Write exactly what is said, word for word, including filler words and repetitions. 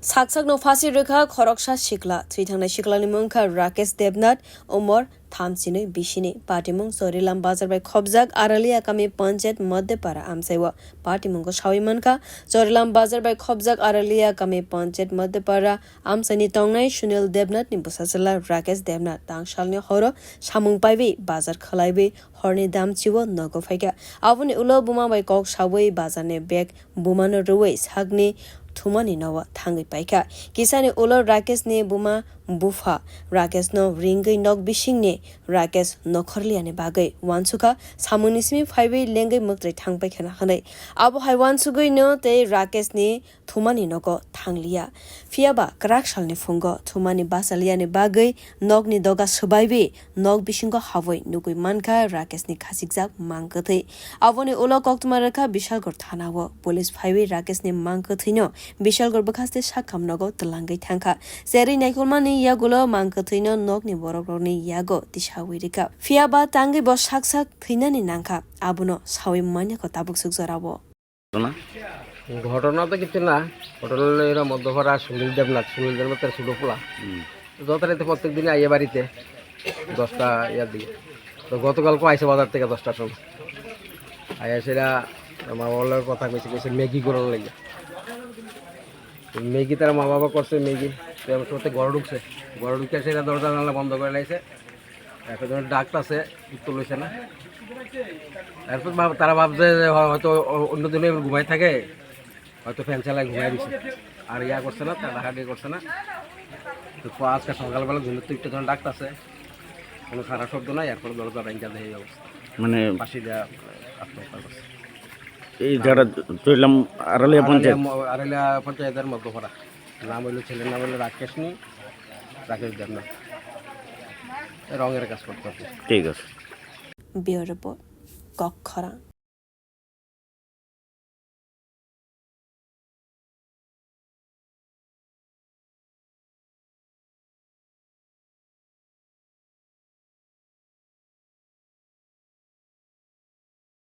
Saksakno phasi rwkha khoroksa sikla. Thwi thangnai siklani mung kha Rakesh Debnath, umor thamchinwi bisini. Patimung Chorilam bazar bai khobjak Aralia kami panchayat Madhyapara amchaio. Patimungo sawi mankha, Chorilam bazar bai khobjak Aralia kami panchayat Madhyapara amchaini tongnai Sunil Debnathni bwsajwla Rakesh Debnath tangsalni horo samung paiwi bazar khwlaiwi horni damchio nogo phaikha. Aboni ulo buma bai kok sawi bazarni bag bumano rwui sakni thumani nogo thangwi paikha. Kisani ulo Rakeshni buma bupha Rakeshno ringwi nok bisingni Rakesh nokhorliani bagwi wansukha, samungni simi phaiwi lengwi mwktwi thangpaikha hwnwi. Abo hai wansugwino tei Rakeshni thumani nogo thangliya. Phiyaba kwrak salni phungo thumani bachaliani bagwi nokni doga swbaiwi nok bisingo habwi nugwi mankha Rakeshni khachikjak mang kwthwi. Aboni ulo koktwma rwkha Bishalgarh thanao. Police phaiwi Rakeshni mang kwthwino Bishalgarh bwkhaste sakham nogo twlangwi thangkha. Cherwi naikolmani yagulo mang kwthwino nokni borokrokni yago tisawi rwkha. Phiyaba tangwi bo sak sak thwinani nangkha. Abono sawi manya kho tabuk swk jorao. ঘটনা? ঘটনা তো কিছু না, ঘটনা হলো এরা মধ্যপাড়া সুনীল দেবনাথ, সুনীল দেবনাথের ছোট পোলা। হুম। যথারীতি প্রত্যেক দিনই আইয়ে বাড়িতে দশটা ইয়ার দিকে। তো গতকালকে আইসে বাজার থেকে দশটার সময়। আইয়া সেটা আমার ওর লগে কথা কইছে, কইছে ম্যাগি করার লাগে। তো ম্যাগি তার মা বাবা করছে ম্যাগি, তো এমন সময় ঘরে ঢুকছে, ঘরে ঢুকে সেটা দরজা জানালা বন্ধ করে লাইছে। একটা জনের ডাক্তার আছে, উত্তর লইছে না। এরপর ভাব-, তারা ভাবছে যে হয়-, হয়তো অ-, অন্য দিনে এবার ঘুমাই থাকে, হয়তো ফ্যান চালায় ঘুমাই দিছে। আর ইয়া করছে না, তারা হাঁটি করছে না। তো প-, আজকে সকালবেলা ঘুমের তো একটা জনের ডাক্তার আছে, কোনো সারা শব্দ নাই, এরপর দরজা ভাঙা দেয় এই অবস্থা। মানে পাশে দেয়া আত্মহত্যা করছে। এই যারা চললাম আড়ালিয়া আড়ালিয়া পঞ্চায়েত? ম-, আড়ালিয়া পঞ্চায়েতের মধ্যপাড়া। নাম হইলো, ছেলের নাম হইলো রাকেশ নি, রাকেশ দেবনাথ। রঙের কাজ করতো আর কি। ঠিক আছে। Bureau Report, Kokkhorang.